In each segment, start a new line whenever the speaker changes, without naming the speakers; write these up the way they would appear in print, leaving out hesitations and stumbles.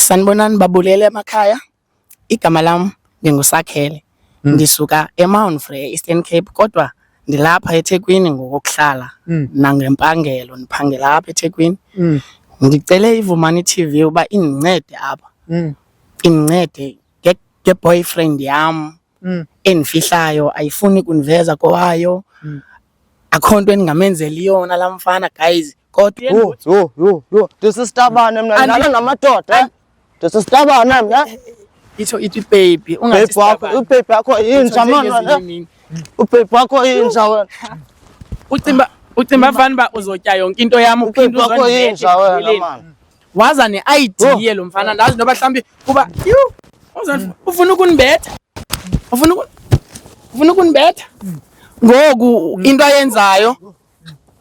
Sanibonani babulele emakhaya. Igama lam ndinguSakhele. Ndisuka eMount Frere, Eastern Cape, kodwa ndilapha eThekwini ngokokuhlala nangempangelo. Ndiphangela apha eThekwini. Ndicele iVumani TV uba indincede apha. Indincede nge-boyfriend yam endifihlayo, ayifuni kundiveza kowayo. Akho nto endingamenzeli yona laa mfana guys, kodwa
Yho, yho, yho, yho. Ndisisitabane mna, ndilala namadoda. Eh? Ndisisitabane mna.
Itsho ithi baby, ungathi
Ubhebhi wakho,
sitabane.
ubhebhi wakho yinja
Itsho
mani
njengezinye
wena.
iimini.
Ubhebhi wakho yinja wena.
Ucimba fana uba uzotya yonke into yam uphinde
Ubhebhi wakho
uzondibetha
yinja wena
ekugqibeleni.
mani.
Waza ne-ID lo mfana, ndazi noba mhlawumbi kuba yhu, ufuna ukundibetha, ufuna ukundibetha ngoku. Into ayenzayo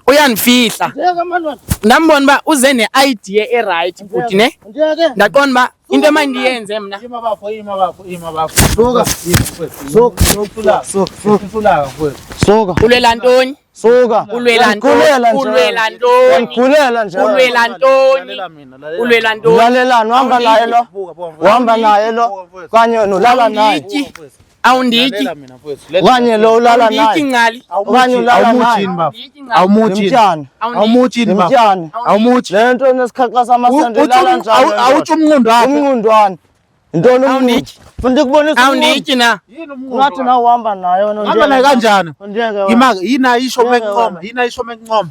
uyandifihla.
Ndiyeke mani wena.
Ndambona uba uze ne-idea erayithi bhuti ne,
Ndiyeke.
ndaqonda uba into emandiyenze mna.
Ima bafo, ima bafo, ima bafo.
Suka. Suka.
Suka.
Suka.
Suka mfowethu.
Suka.
Ulwela ntoni?
Suka.
Ulwela ntoni?
Uyandigulela nje.
Ulwela ntoni?
Uyandigulela nje.
Ulwela ntoni?
Lalela mina, lalela.
Ulwela ntoni?
Ulalelani uhamba naye lo.
Buka, buka, mfowethu.
Uhamba naye lo. Kanye nolala naye.
Awundityi, awundityi,
Lalela mina mfowethu. Lalela.
Kanye lo ulala
awundityi
naye.
ncali.
Okanye ulala
Awumuthi
naye.
yini bafo?
Awundityi ncali.
Awumuthi yini?
Ndimtyane.
Awumuthi yini bafo?
Ndimtyane.
Awumuthi.
Le nto enesikhaxa samasende ilala njani? le ndoda?
Awutsho umnqondo wakho.
Umnqundwane. Yintoni umnqundu?
Awundityi.
Funa ndikubonise umnqundu.
Awundityi na?
Yini umnqondo?
Ungathi nawe uhamba naye wena.
Hamba naye kanjani?
Undiyeke wena.
Ima yini ayisho
Ngeke
mekuncoma?
wena.
Yini ayisho mekuncoma?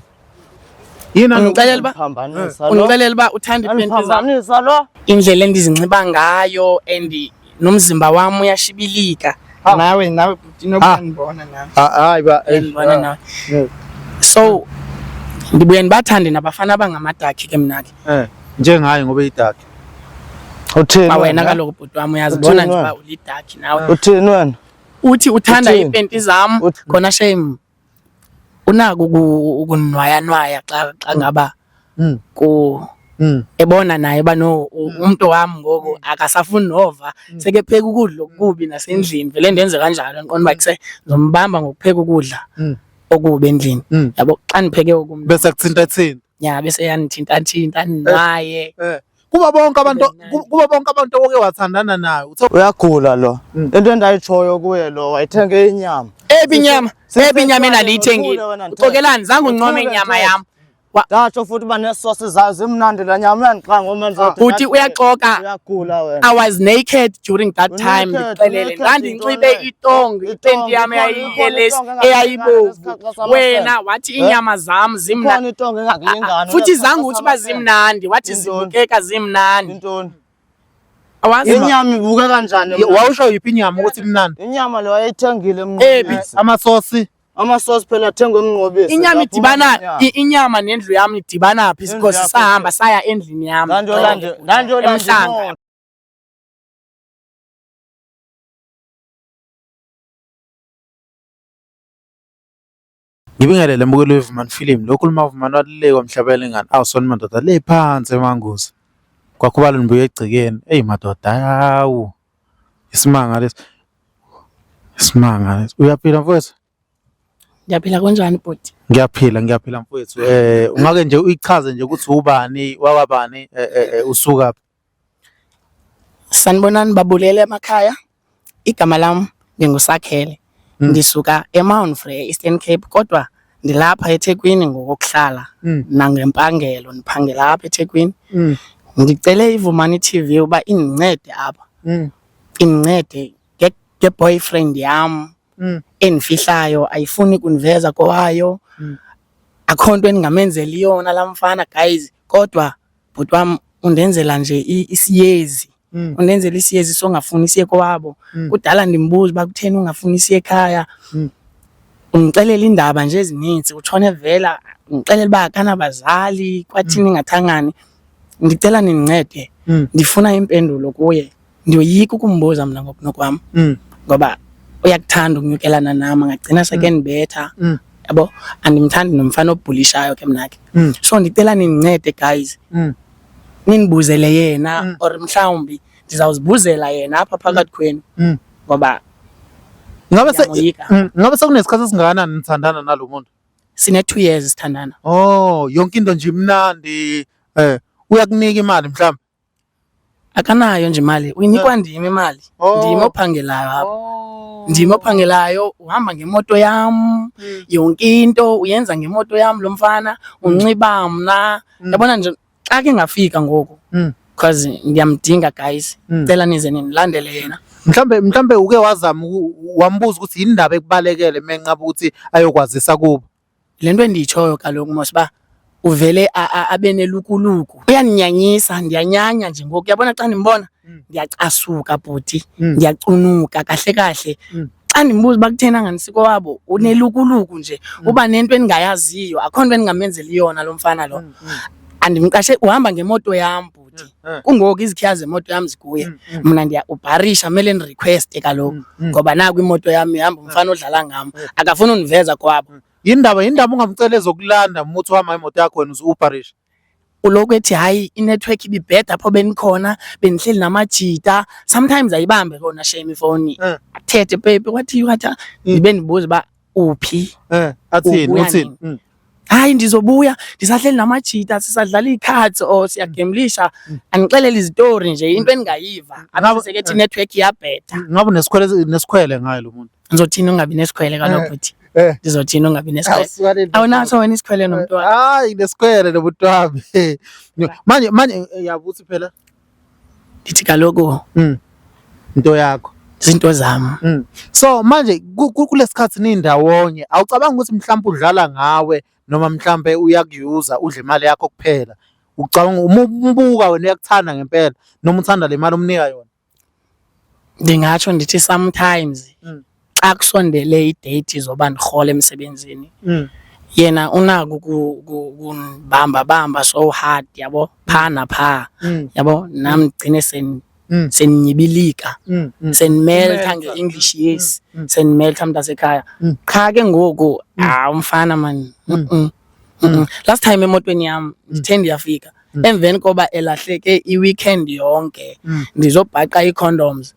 Yini
Undixelela uba
Phambanisa lo.
undixelela uba uthanda iipenti zam,
Andiphambanisa lo.
indlela endizinxiba ngayo and nomzimba wam uyashibilika.
Ha.
Nawe bhuti noba
Ha.
uyandibona nawe.
Hayi ba.
Uyandibona nawe. So ndibuye ndibathande nabafana abangamadakhi ke mna ke.
Eh, njengaye ngoba idakhi.
Uthini?
Ba wena kaloku bhuti wam uyazibona
Uthini
nje uba
wena?
ulidakhi nawe.
Uthini wena?
Uthi uthanda
Uthini?
iipenti zam khona shame unako ukunwayanwaya xa ngaba ku ebona naye uba no umntu wam ngoku akasafuni nova, sekepheka ukudla okubi nasendlini. Vele ndenze kanjalo, ndiqonda uba kuse ndizombamba ngokupheka ukudla okubi endlini. Yabo, xa ndipheke okumnandi
Bese kuthinta thini?
ya, bese yandithinta-thinta ndinwaye.
Kuba bonke abantu oke wathandana naye. Uthe
Uyagula lo. Into endayitshoyo kuye lo wayithenge inyama.
Ephi inyama? Ephi inyama endandiyithengile?
Uthule wena, Nthethe.
Uxokelani, zange uncome
Uthule,
inyama
Nthethe.
yam.
Ndatsho futhi uba neesosi zayo zimnandi laa nyama, uyandixa ngomenza.
Bhuti, uyaxoka.
Uyagula wena.
I was naked during that time,
Naked,
ndikuxelele.
naked
Ndandinxibe
yintoni?
itongo, ipenti yam
Itongo,
eyayiyelesi,
itongo engakulingani
eyayibovu.
nesikhakha samasende.
Wena wathi inyama zam zimnandi.
Ikhona itongo engakulingani.
Futhi zange uthi uba zimnandi, wathi
Intoni?
zibukeka zimnandi.
Intoni?
Awazi
Inyama ibuke kanjani?
Wawusho yiphi inyama ukuthi imnandi?
Inyama le wayeyithengile
Ephi?
emnqobisi.
Amasosi.
Amasosi phela athengwe emnqobisi.
Inyama
Zaphuma
idibana
inyama.
inyama nendlu yam idibana phi?
Indlu
Because
yakho
sahamba saya endlini yam.
Ndandiyolanda
Emhlanga.
imoto.
Ngibingelele mbukeli weVumani Film. Lokhu lumavumani walulekwa mhlaba elingani. Awu soni madoda le phansi emanguzi. Kwakhubalo nibuye egcekeni. Eyi madoda hawu. Isimanga lesi. Isimanga lesi. Uyaphila mfowethu?
Ndiyaphila, kunjani bhuti?
Ngiyaphila, ngiyaphila mfowethu. Ungake nje uyichaze nje ukuthi ubani, wakwabani, usuka phi?
Sanibonani babulele emakhaya. Igama lam ndinguSakhele. Ndisuka eMount Frere, Eastern Cape, kodwa ndilapha eThekwini ngokokuhlala nangempangelo. Ndiphangela apha eThekwini. Ndicele iVumani TV uba indincede apha. Indincede nge-boyfriend yam endifihlayo, ayifuni kundiveza kowayo. Akho nto endingamenzeli yona laa mfana guys, kodwa bhuti wam undenzela nje isiyezi. Undenzela isiyezi songafuni siye kowabo. Kudala ndimbuza uba kutheni ungafuni siye ekhaya. Undixelela iindaba nje ezininzi, utshona evela undixelela uba akanabazali, kwathini ngathangani. Ndicela nindincede, ndifuna impendulo kuye. Ndiyoyika ukumbuza mna ngokunokwam ngoba uyakuthanda ukunyukelana nam, angagcina sekendibetha. Yabo, andimthandi nomfana obhulishayo ke mna ke. So ndicela nindincede guys, nindibuzele yena or mhlawumbi ndizawuzibuzela yena apha phakathi kwenu ngoba
Ngabe se
ndiyamoyika.
Ngabe sekunesikhathi esingakanani nithandana nalo muntu?
Sine 2 years sithandana.
Oh, yonke into nje imnandi. Uyakunika imali mhlawumbe?
Akanayo nje imali, uyinikwa ndim imali.
Oh.
Ndim ophangelayo apha.
Oh.
Ndim ophangelayo, uhamba ngemoto yam, yonke into uyenza ngemoto yam lo mfana, unxiba mna. Yabona nje xa ke ngafika ngoku because ndiyamdinga guys. Cela nize nindilandele yena.
Mhlambe uke wazama wambuza ukuthi yini indaba ekubalekele menqaba ukuthi ayokwazisa kubo.
Le nto endiyitshoyo kaloku mos uba uvele abe nelukuluku. Uyandinyanyisa, ndiyanyanya nje ngoku. Uyabona xa ndimbona ndiyacasuka bhuti, ndiyacunuka kahle kahle. Xa ndimbuza uba kutheni angandisi kowabo unelukuluku nje, uba nento endingayaziyo, akho nto endingamenzeli yona lo mfana lo. Andimqashe, uhamba ngemoto yam bhuti. Kungoku izikhiya zemoto yam zikuye. Mna ndiya-Uberisha, kumele ndirequeste kaloku ngoba naku imoto yam ihamba umfana odlala ngam. Akafuni undiveza kowabo.
Yindaba ungamcela ezokulanda uma uthi uhamba imoto yakho wena uzu-Uberisha?
Ulokhu ethi hayi inetwork ibibheda apho benikhona, bendihleli namajita. Sometimes ayibambe kona shame ifowuni. Athethe baby wathi wathi ndibe ndibuza uba uphi?
Athini
Ubuya
uthini?
nini? Hayi ndizobuya, ndisahleli namajita, sisadlala ii-cards or siyagemlisha. Andixelele izitori nje, into endingayiva. Abe sekethi inetwork iyabheda.
Ngabe unesikhwele ngaye lo muntu?
Ndizothini ungabi nesikhwele kaloku bhuti? Ndizothini ungabi nesikhwele? Awunaso wena isikhwele nomntu wakho?
Hayi nesikhwele nomuntu wami. Manje yabuthi phela.
Ndithi kaloku
Into yakho.
Izinto zam.
So manje kulesikhathi nindawonye awucabangi ukuthi mhlawumbe udlala ngawe noma mhlawumbe uyakuyuza udle imali yakho kuphela? Ucabanga uma umbuka wena uyakuthanda ngempela noma uthanda le mali omnika yona?
Ndingatsho ndithi sometimes xa kusondele i-date zoba ndirhole emsebenzini, yena unako ukundibamba bamba so hard yabo, phaa naphaa yabo, nam ndigcine sendinyibilika, sendimeltha nge-English, yes, sendimeltha mntasekhaya. Qha ke ngoku umfana man, Last time emotweni yam ndithe ndiyafika emveni koba elahleke i-weekend yonke, ndizobhaqa ii-condoms.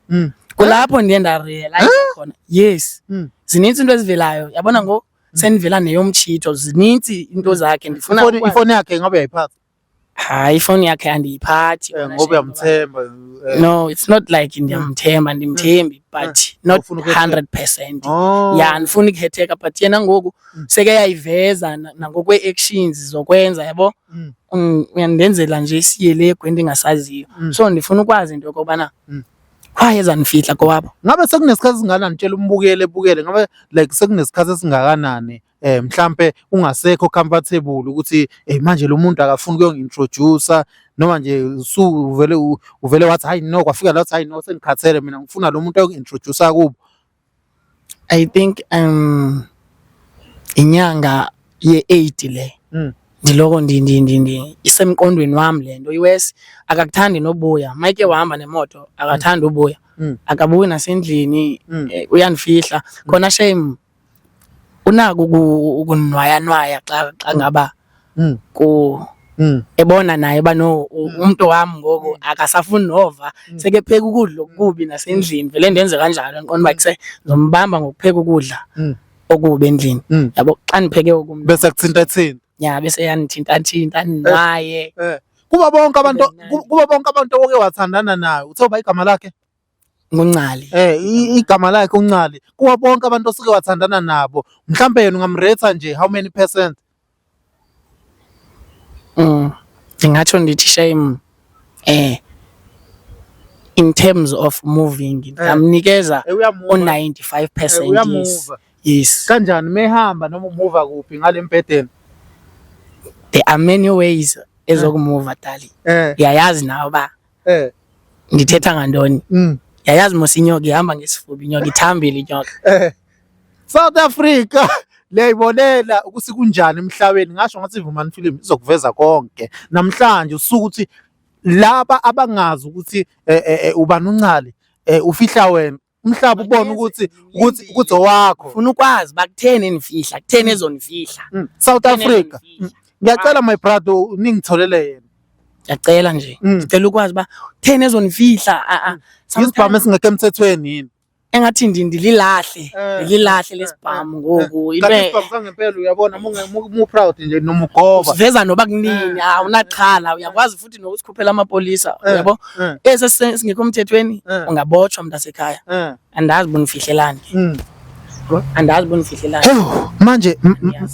Kulapho ndiye ndarealize khona, yes, zinintsi into ezivelayo. Yabona ngoku sendivela neyomtshitho, zinintsi into zakhe. Ndifuna ukwazi.
Ifoni yakhe ngabe uyayiphatha?
Hayi, ifoni yakhe andiyiphathi.
Ngoba uyamthemba.
No, it's not like ndiyamthemba, ndimthembi, but not
Awufuni ukukhetheka.
100%.
Oh.
Ya, andifuni ukukhetheka, but yena ngoku seke yayiveza nangokwee-actions zokwenza, yabo. Uyandenzela nje isiyelegu endingasaziyo. So ndifuna ukwazi into yokobana why ezandifihla kowabo.
Ngabe sekunesikhathi esingakanani, tshela umbukeli ebukele, ngabe like sekunesikhathi esingakanani mhlambe ungasekho comfortable ukuthi manje lo muntu akafuni ukuyongi-introduce noma nje usuvele uvele wathi hayi no, kwafika la wathi hayi no, sengikhathele mina ngifuna lo muntu ayoku-introduce kubo?
I think inyanga ye-8 le. Ndiloko isemqondweni wam le nto. Iwesi akakuthandi nobuya, mayike wahamba nemoto akathandi ubuya, akabuyi nasendlini, uyandifihla khona shame. Unako ukunwayanwaya xa ngaba ku ebona naye uba no, umntu wam ngoku akasafuni nova, sekepheka ukudla okubi nasendlini. Vele ndenze kanjalo, ndiqonda uba kuse ndizombamba ngokupheka ukudla okubi endlini. Yabo, xa ndipheke okumnandi.
Bese kuthinta thinta.
Ya, bese yandithinta thinta, andinwaye.
Kuba bonke abantu,
Kube mnandi.
kuba bonke abantu oke wathandana naye, uthe uba igama lakhe?
NguNcali.
Igama lakhe uNcali. Kuba bonke abantu osuke wathandana nabo, mhlambe yena ungamrate nje how many percent?
Ndingatsho ndithi shame, in terms of moving, ndingamnikeza
Uyamuva.
u-95%, yes.
Uyamuva.
Yes.
Kanjani mehamba noma umuva kuphi ngale mbhedeni?
There are many ways ezokumuva, Dali. Uyayazi nawe uba ndithetha ngantoni. Yayazi mos inyoka ihamba ngesifuba, inyoka ithambile inyoka.
South Africa liyayibonela ukuthi kunjani emhlabeni. Ngasho ngathi Vumani Film izokuveza konke namhlanje, usuku ukuthi laba abangazi ukuthi ubani uNcali, ufihla wena umhlaba ubone ukuthi owakho.
Ufuna ukwazi uba kutheni enifihla, kutheni ezonifihla.
South
Kutheni
Africa.
ezonifihla.
Ngiyacela my brother ningitholele yena.
Ngiyacela nje. Ngicela ukwazi uba kutheni ezonifihla.
Isibhamu esingekho emthethweni yini?
Engathi ndililahle, ndililahle lesibhamu ngoku.
Kanti isibhamu sangempela uyabona mu proud nje noma ugoba.
Siveza noba kunini, awunaxhala, uyakwazi futhi nokusikhuphela amapolisa, uyabo? Esi singekho mthethweni ungabotshwa mntasekhaya. Andazi bunifihlelani. Andazi bunifihlelani.
Hewu, manje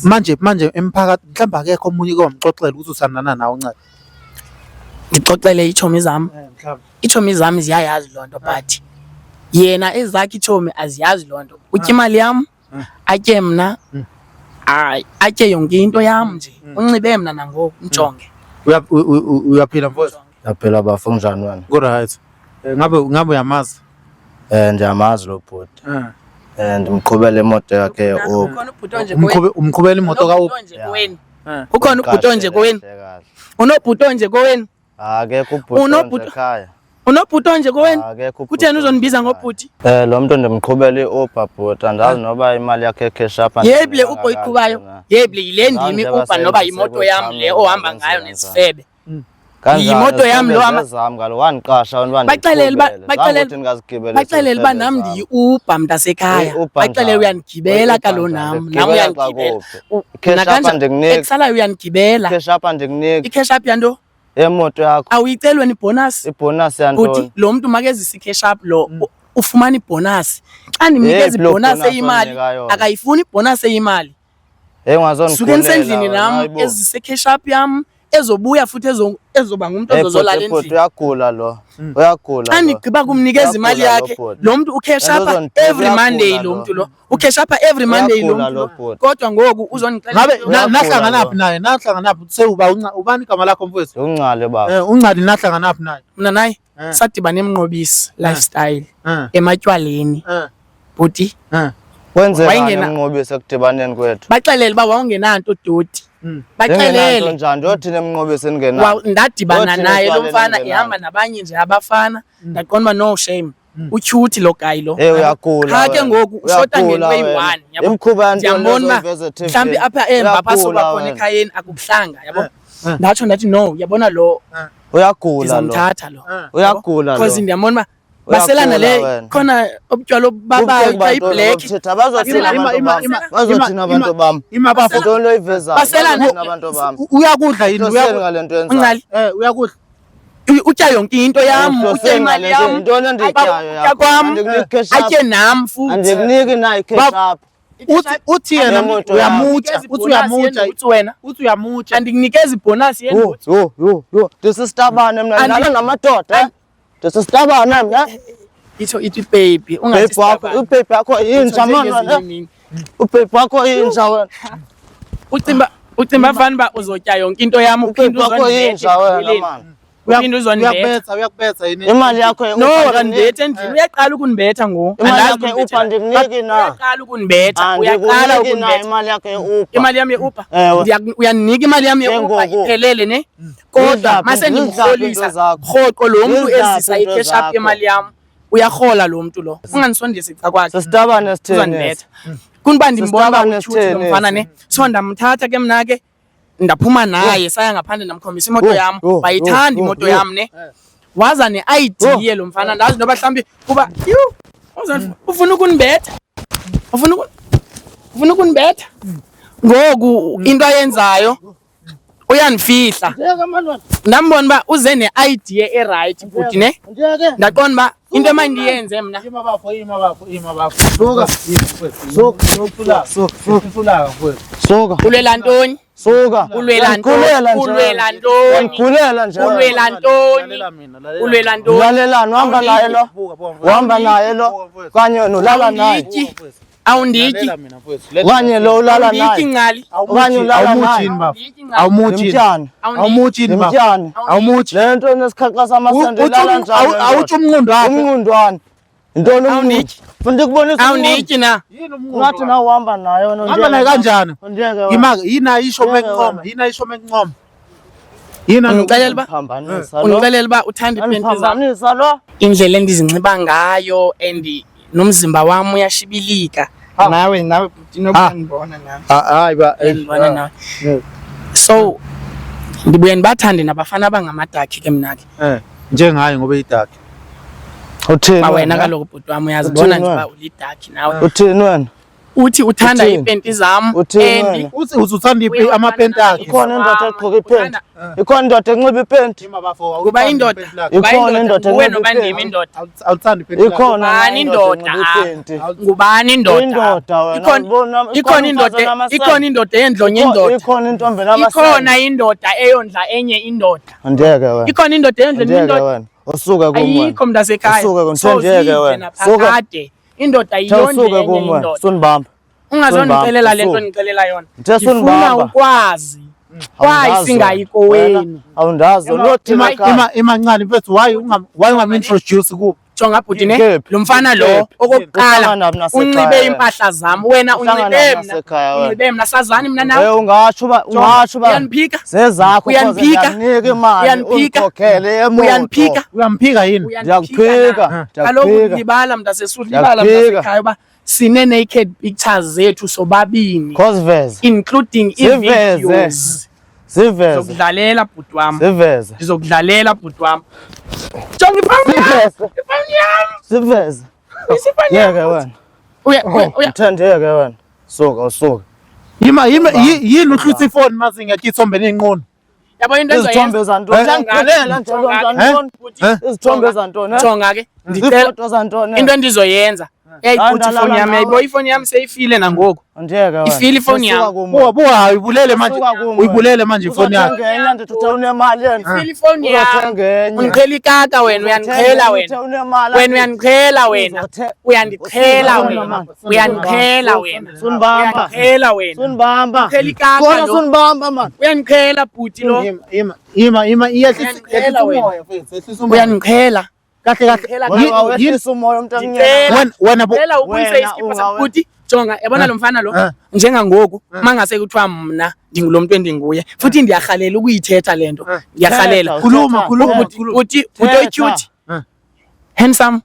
manje manje emphakathi mhlawumbe akekho omunye komxoxela ukuthi uthandana nawe uncane.
Ndixoxele iitshomi zam.
Mhlawumbe.
Iitshomi zam ziyayazi loo nto, but yena ezakhe iitshomi aziyazi loo nto. Utya imali yam, atye mna, atye yonke into yam nje. Unxibe mna nangoku, mjonge.
Uyaphila mfowethu?
Uyaphila bafo, kunjani wena?
Ku-right. Ngabe uyamazi?
Ndiyamazi lo bhuti. Ndimqhubela imoto yakhe ye-Uber.
Ukhona ubhuti onje kowenu?
Umqhubela imoto ka-Uber?
Unobhuti onje kowenu? Ukhona ubhuti onje kowenu? Unobhuti onje kowenu?
Akekho ubhuti onje ekhaya.
Unobhuti onje kowenu?
Akekho ubhuti
Kutheni uzondibiza
onje ekhaya.
ngobhuti?
Lo mntu ndimqhubela i-Uber bhuti, andazi noba imali yakhe ecash up
Yeyiphi le
andiyinikanga
Uber oyiqhubayo?
kakuhle na.
Yeyiphi le? Yile ndim
Zange
i-Uber noba
basebenzise
yimoto yam le ohamba ngayo
kanjani.
nesifebe.
Kanjani?
Yimoto yam lo
Izifebe
hamba-
zezam kaloku, wandiqasha wena uba
Baxelele uba-
ndiqhubele. Zange
baxelele-
uthi ndingazigibela
Baxelele uba
izifebe
nam
zam.
ndiyi-Uber mntasekhaya.
Uyi-Uber
Baxelele
njani?
uyandigibela
Uyi-Uber
kaloku
njani?
nam, nam
Ndikugibela xa
uyandigibela.
kuphi?
Mna
I-cash up
kanja-
andikuniki.
Ekusalayo uyandigibela.
I-cash up andikuniki.
I-cash up yanto?
Yemoto yakho.
Awuyiceli wena ibhonasi?
Ibhonasi yantoni?
Bhuti, lo mntu makezisa i-cash up lo, ufumana ibhonasi. Xa ndimnikeza
Yeyiphi loo
ibhonasi
bhonasi
eyimali,
onika yona?
akayifuni ibhonasi eyimali.
Hey, ungazondigulela
Suke ndisendlini
wena,
nam,
hayibo.
ezise cash up yam, ezobuya futhi ezoba ngumntu
Hey,
ozozolala
bhuti, bhuti,
endlini.
uyagula lo. Uyagula
Xa
lo.
ndigqiba kumnikeza imali
Uyagula lo
yakhe,
bhuti.
lo mntu ucash
Lento
up
uzondibheka,
every Monday
uyagula
lo
lo.
mntu lo. Ucash up every Monday lo
Uyagula
mntu
lo
lo.
bhuti.
Kodwa ngoku uzondixelela
Ngabe
into yokuba
Uyagula
nahlanganaphi
lo.
naye? Nahlanganaphi? Sewuba ubani igama lakho mfowethu?
Ungcali baba.
Ungcali nahlanganaphi naye?
Mna naye sadibana eMnqobisi lifestyle ematywaleni. Bhuti.
Kwenzekani
Wayengena-
eMnqobisi ekudibaneni kwethu?
Baxelele uba wawungenanto doti.
Ndingenanto
Baxelele.
njani? Ndothini eMnqobisi ndingenanto?
Ndadibana
Ndothini
naye lo
etywaleni
mfana
ndingenanto?
ehamba nabanye nje abafana. Ndaqonda uba no shame. Utyhuthi lo guy lo.
Hey, uyagula
Qha ke
wena.
ngoku ushota
Uyagula
ngento
wena.
eyi-one, yabo.
Imikhuba yantoni
Ndiyambona uba
ozoyiveza e-T V?
mhlawumbi apha emva apha
Uyagula
soba khona
wena.
ekhayeni akubuhlanga, yabo. Ndatsho ndathi no, uyabona lo.
Uyagula lo.
Ndizamthatha lo.
Uyagula lo.
Because ndiyambona uba baselana le
Uyagula wena.
khona obutywala obubabayo xa iblack.
Ubuthetha, bazothina
Basela-
abantu
Ima-
bam.
ima-
Bazothina
ima-
abantu bam.
ima bafo.
Yintoni oyivezayo?
Basela-
Bazothina abantu bam.
Uyakudla yini?
Uhloseni ngale nto yenzayo?
Ungcali.
Uyakudla.
Utya yonke into yam, utya
Uhloseni
imali
ngale nto?
yam.
Yintoni endiyityayo
Utya
yakho?
kwam,
Andikuniki cash up.
atye nam futhi.
Andikuniki na i-cash up.
Uthi yena
Ngemoto yakho.
uyamutsha, uthi uyamutsha,
Uthi wena.
uthi uyamutsha.
Andikunikezi ibhonasi
Yho,
yendoda.
yho, yho, yho. Ndisisitabane mna, ndilala namadoda, eh? Ndisisitabane mna.
Itsho ithi baby, ungathi
Baby wakho,
sitabane.
ubaby wakho yinja
Itsho
mani
njengezinye
wena.
imini.
Ubaby wakho yinja wena.
Ucimba fani uba uzotya yonke into yam,
Ubaby
uphinde
wakho
uzondibetha
yinja wena
ekugqibeleni.
mani.
Uphinde uzondibetha.
Uyakubetha, uyakubetha yini?
Imali yakho ye
No,
Uber
akandibetha endlini. Uyaqala ukundibetha ngoku.
Imali
Andazi
yakho ye
ukundibethela.
Uber andikuniki na.
Uyaqala ukundibetha, uyaqala
Andikuniki na
ukundibetha.
imali yakho ye Uber.
Imali yam ye-Uber?
Ewe.
Uyandinika imali yam
Ke
ye-Uber
ngoku.
iphelele ne? Kodwa
Zidlaphi-
mase
zidlaphi
ndimrholisa
iinto zakho?
rhoqo lo mntu
Zidlaphi
ezisa
iinto
i-cash up
zakho?
yemali yam. Uyarhola lo mntu lo. Ungandisondezi ca kwakhe.
Sisitabane esitheni
Uzandibetha. Kunuba ndimbona uba
Sisitabane
utyhuthi lo
esitheni
mfana
esi?
ne. So ndamthatha ke mna ke ndaphuma naye saya ngaphandle ndamkhombisa imoto
Yho,
yam.
yho,
Wayithanda
yho,
imoto
yho.
yam ne. Waza ne-I D ye lo mfana. Ndazi noba mhlawumbi kuba yhu, ufuna ukundibetha. Ufuna ukundibetha. Ngoku into ayenzayo uyandifihla. Ndambona uba uze ne-idea e-right bhuti ne. Ndaqonda uba into emandiyenze mna.
Ima bafo, ima bafo, ima bafo. Suka, suka, suka, suka, suka,
Suka.
Ulwela ntoni?
Suka.
Ulwela ntoni?
Uyandigulela nje.
Ulwela ntoni?
Uyandigulela nje.
Ulwela ntoni? Ulwela ntoni?
Ulalelani, uhamba naye lo. Uhamba naye lo. Kanye nolala naye.
Awundityi. Awundityi.
Kanye lo ulala
Awundityi
naye.
ncali.
Okanye ulala naye.
Awumuthi.
Ndimtyane.
Awumuthi bafo.
Ndimtyane.
Awumuthi.
Le nto enesikhaxa samasende ilala njani? le ndoda?
Awutsho umnqondo wakho.
Umnqundwane. Yintoni umnqundu?
Awundityi.
Funa ndikubonise umnqundu.
Awundityi na.
Yini umnqondo?
Ungathi na uhamba naye wena
Uhamba naye kanjani?
Undiyeke wena.
Ima yini ayisho
Ngeke
mencoma?
wena.
Yini ayisho mencoma? Yini
Undixelela uba
Phambanisa lo.
undixelela uba uthanda iipenti zam.
Andiphambanisa lo.
Indlela endizinxiba ngayo and nomzimba wam uyashibilika. Nawe nawe bhuti noba ndibona nawe.
Hayi ba.
Ndibona nawe. So ndibuye ndibathande nabafana abangamadakhi ke mna ke.
Njengaye ngoba idakhi.
Uthini
Ba wena
wena?
kaloku bhuti wam uyazibona
Uthini
nje uba
wena?
ulidakhi nawe.
Uthini wena?
Uthi uthanda
Uthini?
iipenti zam
Uthini
and
wena?
Uthi uthanda amapenti akhe.
Ikhona indoda egqoka ipenti. Ikhona indoda enxiba ipenti.
Kuba indoda, kuba
Ikhona
indoda
indoda
nguwe
enxiba
noba ndim
ipenti.
indoda.
Awuthandi ipenti lakhe.
Ikhona na
Ngubani
indoda
indoda
enxiba
apha?
ipenti.
Ngubani indoda?
Indoda wena,
Ikhona
ubona-
ikhona
ikhona
indoda
umfazi onamasende.
ikhona indoda eyendlonye indoda.
Ikhona intombi enamasende.
Ikhona indoda eyondla enye indoda.
Andiyeke wena.
Ikhona indoda eyondla enye
Andiyeke
indoda.
wena. Usuke kum wena.
Ayikho mntasekhaya.
Usuke kum. Ndiyeke
Sozide
wena. Suka.
naphakade. Indoda
Uthe
iyondle
usuke
enye
kum wena.
indoda.
Sunibamba.
Ungazondixelela le nto
Usuke.
ndixelela yona.
Ndithe
Ndifuna
sunibamba.
ukwazi. Why
Awundazi
singayi
wena.
kowenu?
Wena, Awundazi. Unothini
Ima
ekhaya?
ima imancane mfethu why unga why ungamintroduce ku
Jonga bhuti ne
Kephi?
lo mfana lo
Kephi?
okokuqala
Uhlangana phi nasekhaya
unxibe
wena?
iimpahla zam wena
Uhlangana
unxibe
phi
mna
nasekhaya wena?
unxibe mna sazani mna nawe
Eh ungatsho uba ungatsho uba
Uyandiphika?
zezakho
Uyandiphika?
ndiyakunika imali
Uyandiphika?
undikhokhele yemoto.
Uyandiphika?
uyamphika yini?
Ndiyakuphika,
Kaloku
ndiyakuphika.
libala mntasesuthi libala
Ndiyakuphika.
mntasekhaya uba sine-naked pictures zethu sobabini
Khosiveze.
including
Ziveze.
ii-videos
Ziveze.
Ndizokudlalela bhuti wam.
Ziveze.
Ndizokudlalela bhuti wam. Jonga ifowuni yam.
Ziveze.
Ifowuni yam.
Ziveze.
Ifowuni yam.
Yeke wena.
Uya uya uya
Uthe ndiyeke wena. Suka usuke.
Yima yima yini uhlutha ifoni mazinga ithombe nenqono.
Yabo into
Izithombe zantoni?
Eh?
Uyangiphelela nje lo mntwana.
Bhuti,
Eh?
Izithombe zantoni?
Jonga ke ndicela
Iifoto zantoni?
into endizoyenza uyayibhuti
Ndalala
ifowuni yam
nawe.
yayibo ifowuni yam seyifile nangoku
Andiyeke wena.
Ifile ifowuni yam.
Suka kum.
Buka buka uyibulele manje.
Suka kum.
Uyibulele manje ifoni yakho.
Uzothenga enye andithi uthe unemali yena.
Ifile ifowuni yam
Uzothenga enye.
undiqhela ikaka wena uyandiqhela wena
Unemali.
wena uyandiqhela wena uyandiqhela
Usundibamba,
wena
man.
uyandiqhela wena
Sunibamba.
uyandiqhela wena
Sunibamba.
Uqhela ikaka
Kona
lo.
sunibamba man.
uyandiqhela bhuti lo
Ima ima ima ima iyehlisa
Uyandiqhela wena.
umoya mfethu, yehlisa umoya.
uyandiqhela
Kahle kahle.
Uyandiqhela
Wena
Yini
wehlisa umoya umntu
Ndicela.
amnyama.
wena wena bo
Cela ubuyise
Wena
iskipa sam
ungawe-
bhuti jonga yabona lo mfana lo
Eh.
njengangoku mangase kuthiwa mna ndingulo mntu endinguye futhi ndiyarhalela ukuyithetha le nto ndiyarhalela
Thetha,
Khuluma,
thetha,
khuluma,
thetha.
khuluma.
bhuti bhuti oyityuti
Eh.
handsome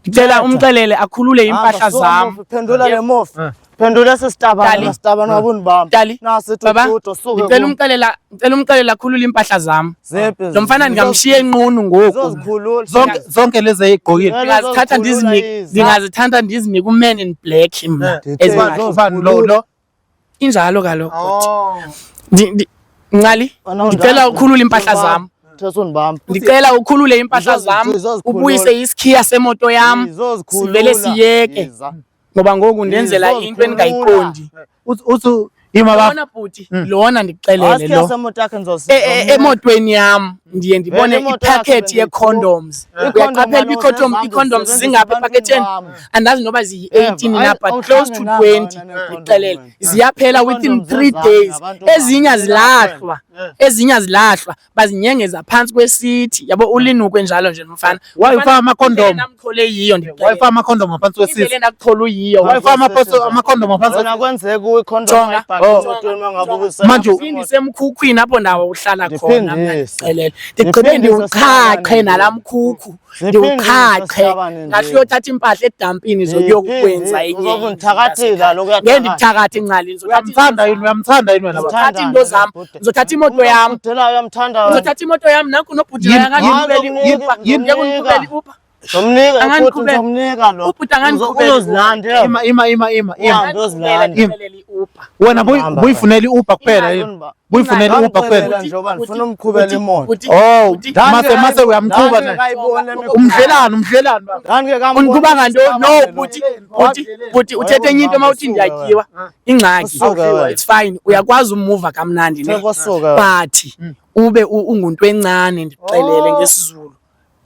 ndicela
Thetha.
umxelele akhulule iimpahla
Hamba, suka
zam
mufi, Phendula le mufi.
Eh.
Phendula esi sitabane
Dali.
sitabane wabundibamba.
Dali.
Nasi
Baba,
tututo suke.
ndicela
kum.
umxelela ndicela umxelela akhulule iimpahla zam
Ziphi?
lo mfana ndingamshiya enqunu ngoku
Zizozikhulula.
zonke zonke lezi eyigqokile.
ndingazithatha ndizinike ndingazithatha ndizinike uman in black mna
Ndithe
ezi mpahla.
Ubani lo lo?
injalo kaloku bhuti.
Oh.
Ncali ndicela ukhulule iimpahla zam
Thesundibamba.
ndicela ukhulule iimpahla zam
Ndizozikhulula.
ubuyise isikhiya semoto yam sivele siyeke ngoba ngoku ndenzela into endingayiqondi
Uthi uthi ima baba.
lona bhuti lona ndikuxelele lo
semoto yakhe
Emotweni yam ndiye ndibone
Vele imoto yakhe
iphakhethi yee-condoms
I-condom
uyaqaphela uba
kaloku zezam
ii-condoms
ndizisebenzisa
zingaphi
ebantwini
ephaketheni
bam.
andazi noba ziyi-18
Eva,
na but close to
awuhlange
20
nanga wena
ndikuxelele
nee-condom
ziyaphela within
Ii-condoms
3
zezam
days
nabantu bam.
ezinye azilahlwa ezinye azilahlwa bazinyengeza phantsi kwesithi yabo ulinukwe njalo nje mfana
Why ufaka ama-condom?
namchole yiyo ndikuxelele
Wayifaka amakhondom ngaphansi
indlela
kwesisi.
endakuchola uyiyo
Wayifaka amakhondom ngaphansi
Wena kwenzeka uyikhondom
Jonga.
ayibhaqe
Oh.
emotweni uma ngabe ubusela
Manje
Phindise emkhukhwini apho ndawo uhlala khona mna
Ndiphindise.
ndikuxelele ndigqibe
Ndiphindise
ndiwuqhaqhe
sihlabane
nalaa
nje.
mkhukhu
Ziphindise
ndiwuqhaqhe
sihlabane nje.
ngahle uyothatha impahla edampini zokuyokwenza enye
Uzobe undithakathile kaloku
ngeke
uyathakatha.
ndikuthakathe incali
Uyamthanda yini? Uyamthanda yini wena baba?
ndizothatha into zam ndizothatha imoto yam
Udela uyamthanda wena.
ndizothatha imoto yam nanku nobhuti
Yini-
angandiqhubela
yini-
i-Uber
yini-
ngeke undiqhubele i-Uber
Zomnika futhi
Angandiqhubela.
uzomnika lo.
Ubhuti angandiqhubela.
Uzozilanda.
Ima ima ima ima ima.
Uhambe uzilanda.
Angandiqhubela i-Uber
Wena
Hamba,
buyifunela i-Uber kuphela yini?
Hamba.
Buyifunela i-Uber kuphela.
Ngamxelela nje uba ndifuna umqhubela imoto.
Bhuti,
Oh,
bhuti,
mase mase uyamqhuba naye.
Ndangekayiboni le miqhuba.
Umdlelani, umdlelani baba.
Ndangekamboni
undiqhuba ngantoni no
isicabane lo.
bhuti bhuti bhuti uthethe enye into mawuthi ndiyatyiwa ingxaki
Usuke wena.
it's fine uyakwazi umuva kamnandi ne
Theko suka wena.
but ube ungunto encane ndikuxelele ngesiZulu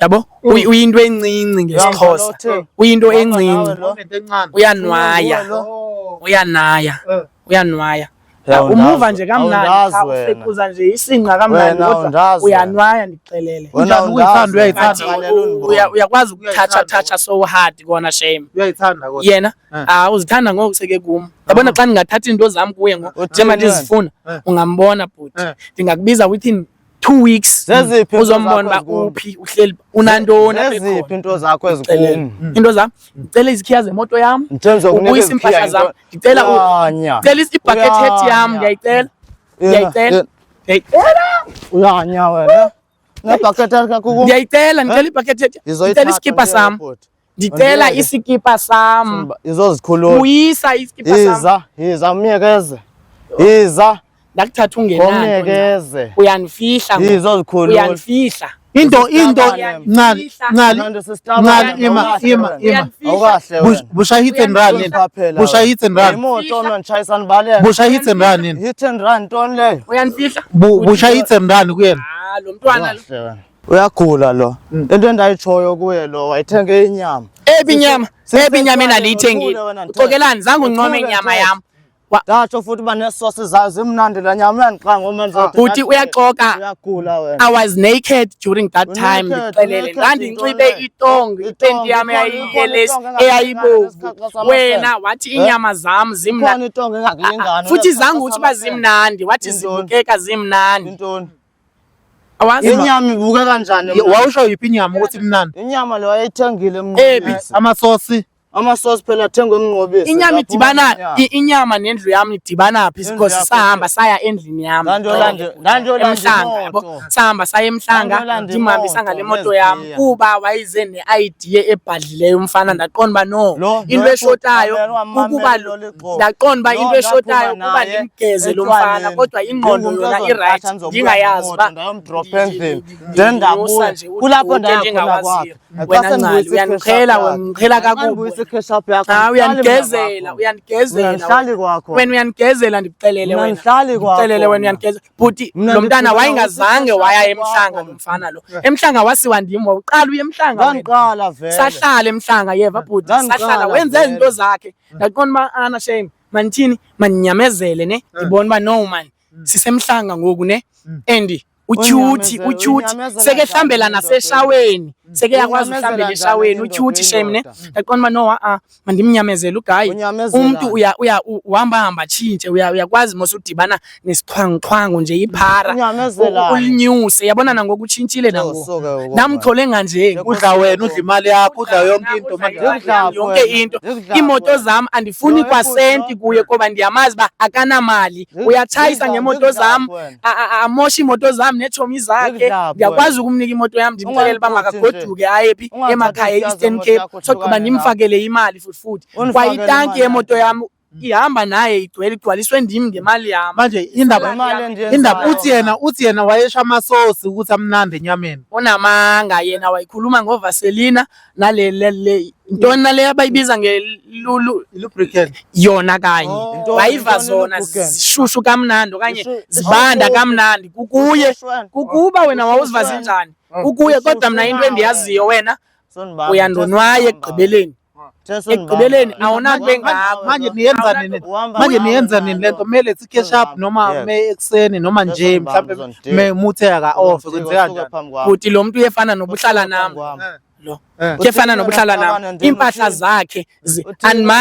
yabo uyinto encinci ngesiXhosa
Uyamba lo uthini?
uyinto
Uyamba
encinci
nawe lo?
Into encane.
uyanwaya
Oh.
uyanaya
Eh.
uyanwaya
Ya,
umuva
awundazi-
nje kamnandi
awundazi
cha
wena.
ufekuza nje isinqa kamnandi
Wena
kodwa
awundazi wena.
uyanwaya ndikuxelele
Wena
Unjani
awundazi
ukuyithanda,
wena.
but
uyayithanda.
Fanele undibone.
uyakwazi ukuthatsha thatsha so hard kona shame
Uyayithanda kodwa.
yena
Eh.
ah uzithanda ngoku seke kum yabona xa ndingathatha iinto zam kuye ngoku
Uthini
njengoba
wena?
ndizifuna
Eh.
ungambona bhuti
Eh.
ndingakubiza within 2 weeks
Zeziphi iinto
uzombona
zakho
uba
ezikum?
uphi uhleli unantoni apha
Zeziphi
ekhona.
into zakho
Ndixelele.
ezikum?
Into zam ndicela izikhiya zemoto yam
Ndithe ndizokunika
ubuyise
izikhiya
iimpahla zam
into-
ndicela
Uyanya.
ndicela ibucket hat yam
Uyanya.
ndiyayicela
Yena,
ndiyayicela
yena.
ndiyayicela
Uyanya wena. Nebhakethe kakuku.
Ndiyayicela, ndicela ibhakethe. Ndicela isikipa sam. Ndicela
Mandiyeke.
isikipa sam.
Izozikhulula.
Buyisa isikipa sam.
Iza, iza myekeze. Iza,
Ndakuthatha ungenanto.
ngomyekeze.
Uyandifihla ngoku.
Izozikhulula.
Uyandifihla.
Into ncali ncali ncali ima ima ima.
Awukahle wena.
Busha hit and run nini?
Phela
Busha
wena.
hit and run.
Imoto mna nditshayisa ndibaleka.
Busha hit and run nini?
Hit and run ntoni leyo?
Uyandifihla.
Busha hit and run kuyena.
Ah, lo mntwana lo.
Awukahle wena. Uyagula lo. Into endayitshoyo kuye lo wayithenge inyama.
Ebi inyama, ebi inyama endandiyithengile.
Uthule wena, Nthethe.
Uxokelani, zange uncome
Uthule,
inyama
Nthethe.
yam.
Ndatsho futhi uba neesosi zayo zimnandi laa nyama uyandixa ngomenza
Bhuti uyaxoka.
Uyagula wena.
I was naked during that time,
Naked,
ndixelele.
naked
Ndandinxibe
intoni?
itongo, ipenti yam
Itongo, ikhona
eyayiyelesi,
itongo engakulingani
eyayibovu.
ngesikhathi samasela.
Wena wathi iinyama zam zimnandi.
Ikhona itongo engakulingani.
Futhi zange uthi uba zimnandi, wathi
Intoni?
zibukeka zimnandi.
Intoni?
Awazi
Inyama ibukeka njani?
Wawusho yiphi inyama ukuthi imnandi?
Inyama le wayeyithengile
Ebi.
emnqobisi.
Amasosi.
Amasosi phela athengwe emnqobisi.
Inyama
Zaphuma
idibana
inyama.
inyama nendlu yam idibana phi
Indlu
because
yakho
sahamba saya endlini yam.
Ndandiyolanda
Emhlanga, yabo.
imoto.
Sahamba saya emhlanga
Ndandiyolanda
ndimhambisa
imoto
ngale moto yam
nezigiya.
kuba wayize ne-idea ebhadlileyo umfana, ndaqonda uba no,
Lo-
into
lo
eshotayo
mamela, mamela
kukuba
lo lixoki.
ndaqonda uba
Lo
into eshotayo
ndaphuma
kuba
naye
ndimgeze lo mfana,
etywaleni.
kodwa ingqondo
Ndingumntu
yona
ozondithatha
irayithi,
ndizobuya
ndingayazi
ngemoto,
uba
ndayomdropha endlini. Then
ndinyusa
ndabuya.
nje
Kulapho
udude
ndaya khona
ndingawaziyo.
kwakhe.
Wena
Xa
Ncali,
sendibuyisa
uyandiqhela
i-cash
wena,
app
undiqhela
yakho. Xa
kakubi.
ndibuyisa i-cash app yakho,
Cha,
andihlali mna
uyandigezela,
kwakho.
uyandigezela.
Mna andihlali kwakho.
Wena uyandigezela, ndikuxelele
Mna
wena.
andihlali kwakho
Ndikuxelele wena
mna.
uyandigezela. Bhuti,
Mna
lo mntana
ndifuna
wayengazange
ukuthi
waya
kwakho
emhlanga
mna.
lo mfana lo. Emhlanga wasiwa ndim, wawuqala uye emhlanga wena.
Ndandiqala vele.
Sahlala emhlanga yeva bhuti,
Ndandiqala
sahlala wenze
vele.
izinto zakhe. Ndaqonda uba ana shame, mandithini, mandinyamezele ne. Ndibone uba no man, sisemhlanga ngoku ne. And utyhuthi,
Unyamezela-
utyhuthi
unyamezela
seke hlambela
njani
naseshaweni, seke yakwazi
Unyamezela
uhlambela
njani
eshaweni
indoda
utyhuthi shame ne.
indoda?
Ndaqonda uba no a mandimnyamezele ugayi.
Unyamezelani?
Umntu uya uya uhamba hamba tshintshe, uyakwazi mos udibana nesiqhwanguqhwangu nje iphara.
Unyamezelani?
Ulinyuse, yabona nangoku utshintshile nangoku.
Usuke uko-
Ndamchole nganje.
Udla wena, udla imali yakho, udla yonke into manje.
Ndikudla
Yonke
wena,
into.
ndikudla
Iimoto
wena.
zam andifuni
Yo,
kwasenti
ebhuti,
kuye kuba ndiyamazi uba akanamali. Uyatshayisa ngeemoto
ndikudla
zam,
wena.
amoshe iimoto zam neetshomi zakhe.
Ndikudla
Ndiyakwazi
wena.
ukumnika imoto yam ndimxelele uba
Ungandiphuthi nje.
makagoduke aye phi
Ungathathi
emakhaya
iziya
e-Eastern
zemoto
Cape.
yakho,
Sogqiba
uhlukane
ndimfakele imali futhi futhi.
Undifakele
Kwa itanki
imali
yemoto
yakho.
yam ihamba naye igcwele, igcwaliswe ndim ngemali yam.
Manje indaba
Imali endiyenzayo.
indaba uthi yena wayesha amasosi ukuthi amnandi enyameni.
Unamanga yena, wayikhuluma ngovaselina nale le le ntoni nale abayibiza ngelulu
Lubricant.
yona kanye.
Oh. Intoni-
Wayiva
intoni
zona
lubricant?
zishushu kamnandi okanye zibanda
Ishushu.
kamnandi kukuye.
Ishushu wena.
Kukuba wena wawuziva
Ishushu wena.
zinjani kukuye, kodwa mna into endiyaziyo wena uyandonwaya ekugqibeleni. Ekugqibeleni awunanto engako.
Manje niyenza nini? Manje niyenza nini lento? Kumele thi cash up noma
Yes.
me ekuseni noma nje
Sesondibamba,
mhlambe
uzondidika.
me muthe aka off kwenzeka kanjani?
Bhuti, lo mntu uyefana nobuhlala nam lo. Kuyefana nokuhlala nam. Iimpahla zakhe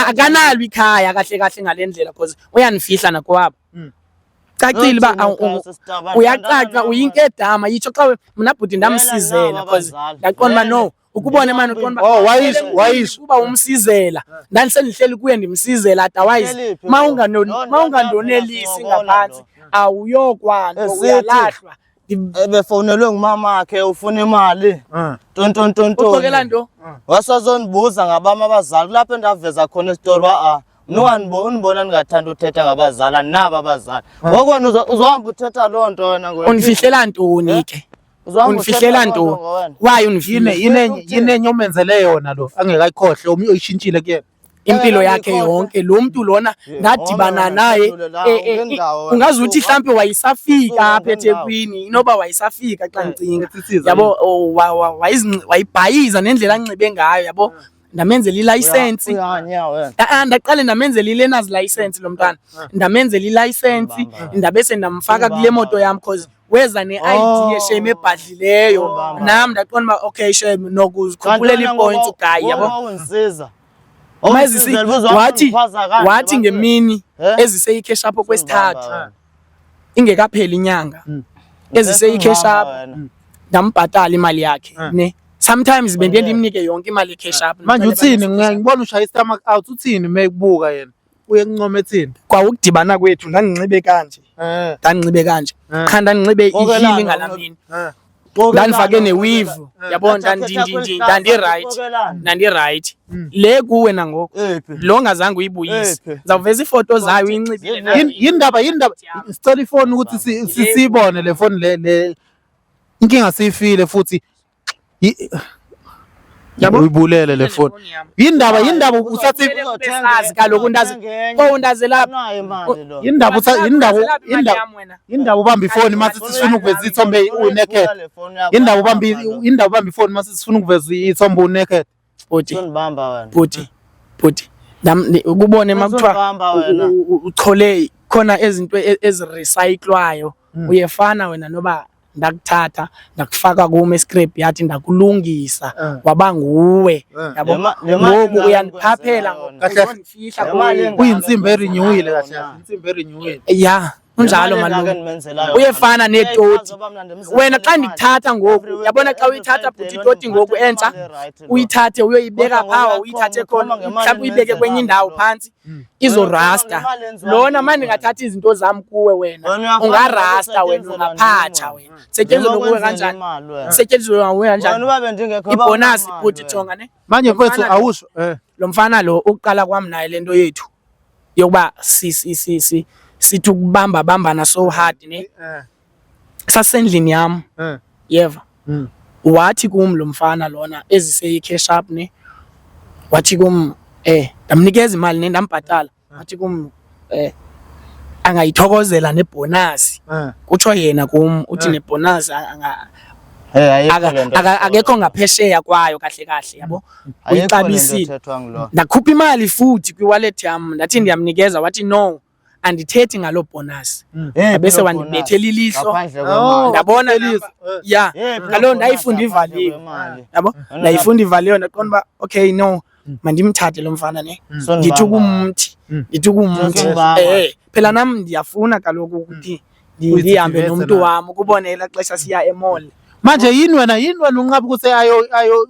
akanalo ikhaya kahle kahle ngale ndlela because uyanifihla nakowabo. Cacile uba uyacaca uyinkedama yitsho xa mna bhuti ndamsizela because ndaqonda uba no ukubona mani uqonda uba
Oh, wayisho, wayisho.
kuba umsizela ndandisendihleli kuye ndimsizela otherwise
Uhleliphi lo? Lo
ma ungandonelisi
ntoyaphi
ngaphantsi awuyokwanto
Esithi-
uyalahlwa.
Ebefowunelwe ngumamakhe ufuna imali. Tontontonton.
Uxokela nto?
Wasazondibuza ngabam abazali kulapho endaveza khona isitori uba a mna undibona ndingathanda uthetha ngabazali andinabo abazali. Ngoku wena uzohamba uthetha loo nto wena ngoku.
Undifihlela ntoni ke?
Uzohamba
Undifihlela
uthetha loo nto
ntoni?
ngowena.
Why
Yine
undifihlela?
yine yinenye omenzele yona lo angekayikhohle oyishintshile kuyena.
Impilo yakhe
Uyikhohle.
yonke lo mntu lona ndadibana
wona
naye,
wena, la, ungendawo wena,
ungazuthi
suka.
mhlampe wayesafika
Suka,
apha
ungendawo.
eThekwini, inoba wayesafika xa ndicinga.
Etsisiza
Yabo, oh, wayibhayiza nendlela anxibe ngayo, yabo. Ndamenzela ilayisensi.
Uyanya wena.
Ndaqale ndamenzela i-learner's license lo mntwana. Ndamenzela ilayisensi, ndabe sendamfaka kule moto yam because weza ne-ID
Oh.
shame ebhadlileyo.
Ubamba.
Nam ndaqonda uba okay shame nokuzikhuphula ii-points ugayi, yabo.
Wawundisiza.
Mazisi wathi ngemini
Eh?
ezise i-cash up okwesithathu ingekapheli inyanga ezise i-cash up ndambhatala imali yakhe ne. Sometimes bendiye ndimnike yonke imali ye-cash up.
Manje uthini? Ngiyangibona ushaya i-stomach out, uthini mekubuka yena? Uye kuncoma ethini?
Kwawukudibana kwethu ndandinxibe kanje.
Eh.
Ndandinxibe kanje.
Eh.
Qha ndandinxibe
Okwelana,
ihili ngalaa mini.
Eh.
Ndandifake ne-weave, yabo, ndandi-right, ndandi-right. Le kuwe nangoku lo ngazange uyibuyise, ndizawuveza iifoto zayo uyinxibile.
Yindaba yindaba sicela ifoni ukuthi siyibone le foni le le inkinga siyifile futhi.
Yabo?
Uyibulele le foni. Yindaba yindaba uthathe
Sazi kaloku undazi, oh undazelaphi?
Unayo imali lo.
Yindaba yindaba
Undazelaphi imali
yindaba
yam wena?
Yindaba ubamba ifoni mase sifuna ukuveza ithombe u-naked. Yindaba ubamba yindaba ubamba ifoni mase sifuna ukuveza ithombe u-naked.
Bhuti,
Usundibamba wena.
bhuti, bhuti. Ukubone makuthiwa
Usundibamba wena.
uchole khona ezinto ezirecyclwayo, uyefana wena noba ndakuthatha ndakufaka kum escrap yard ndakulungisa waba nguwe, yabo.
Le mali
Ngoku
engaka
uyandiphaphela
endikwenzela
ngoku,
yona.
Kahle.
uzondifihla
Le mali
kuwe.
engaka
Kuyinsimbi erinyuwile kahle
yona.
kahle, insimbi erinyuwile.
Ya, unjalo
Le mali engaka
malume.
endimenzela yona.
Uyefana neetoti.
Uyayichaza uba mna ndimzenzela
Wena xa
imali.
ndikuthatha ngoku,
Every week,
yabona xa
every
uyithatha
Friday
bhuti
loo
itoti ngoku
ndiphatha
entsha,
imali e-right lo.
uyithathe uyoyibeka
Kodwa
phaa,
ngoku
uyithathe
uyakhomba
khona,
ngemali
mhlawumbi uyibeke kwenye
endimenzela
indawo
lo.
phantsi, izorasta.
Wena ukhuluma ngemali enziwa
Lona
ndim
ma
wena.
ndingathatha izinto zam kuwe wena,
Wena uyafana
ungarasta wena,
nokusetyenzelwa
ungaphatsha
ndim
wena. Setyenzelwe kuwe
Njengokwenzela
kanjani?
imali wena.
Setyenzelwe kuwe
Wena
kanjani?
uba bendingekho uba
Ibhonasi
unamali
bhuti,
wena.
jonga ne.
Manje
Lo
mfethu
mfana lo-
awusho eh
Lo mfana lo ukuqala kwam naye le nto yethu yokuba si si si si sithi ukubamba bambana so hard ne. Sasendlini yam, yeva. Wathi kum lo mfana lona ezise i-cash up ne, wathi kum ndamnikeza imali ne, ndambhatala. Wathi kum angayithokozela nebhonasi. Kutsho yena kum uthi nebhonasi
Hey, ayikho le nto
akekho ngaphesheya kwayo kahle kahle, yabo.
Ayikho le nto
Uyixabisile.
ethethwa ngulo.
Ndakhupha imali futhi kwiwallet yam, ndathi ndiyamnikeza, wathi no, andithethi ngaloo bhonasi.
Hey,
Bese
loo
wandibethela
bonus.
ilihlo.
Ngaphandle
Oh,
kwemali.
Ndabona
Elisa,
lapha. Ya,
Hey, loo
kaloku
bonus
ndayifunda
ngaphandle
ivaliwe.
kwemali.
Yabo?
Wena
Ndayifunda ivaliwe, ndaqonda uba okay no, mandimthathe lo mfana ne.
Sondibamba.
Ndithi ukumthi, ndithi ukumthi.
Sondibamba.
Phela nam ndiyafuna kaloku ukuthi
Uyithibetse
ndihambe nomntu
naye.
wam, ukubone elaa xesha siya e-mall.
Manje yini wena yini wena unqaba ukuthi ayo ayo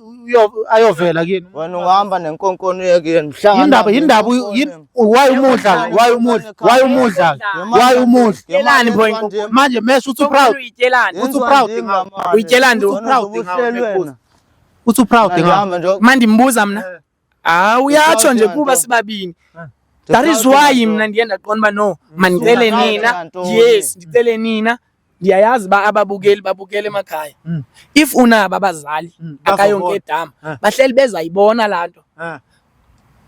ayovela kini?
Wena ungahamba nenkonkoni uye kuyena. Mhlangana
Yindaba yindaba
nenkonkoni.
why umudla why umudla why umudla why umudla?
Tyelani pho
Ngemali
inkonkoni.
Manje mesho uthi proud
Uyityelani?
Uthi proud ngawe.
Uyityelani nto?
Wena
Proud
uzobe
ngawe,
uhleli wena.
Uthi proud ngawe.
Ndihamba nje.
Mandimbuza mna. Ah, uyatsho nje
Ndiprawud
kuba
nganto.
sibabini. That is why mna ndiye ndaqonda uba no, mandicele
Ndiprawud
nina.
ngantoni?
Yes, ndicele nina. Ndiyayazi uba ababukeli babukele emakhaya. If unabo abazali akayonke
Bazobona.
edama, bahleli bezayibona laa nto.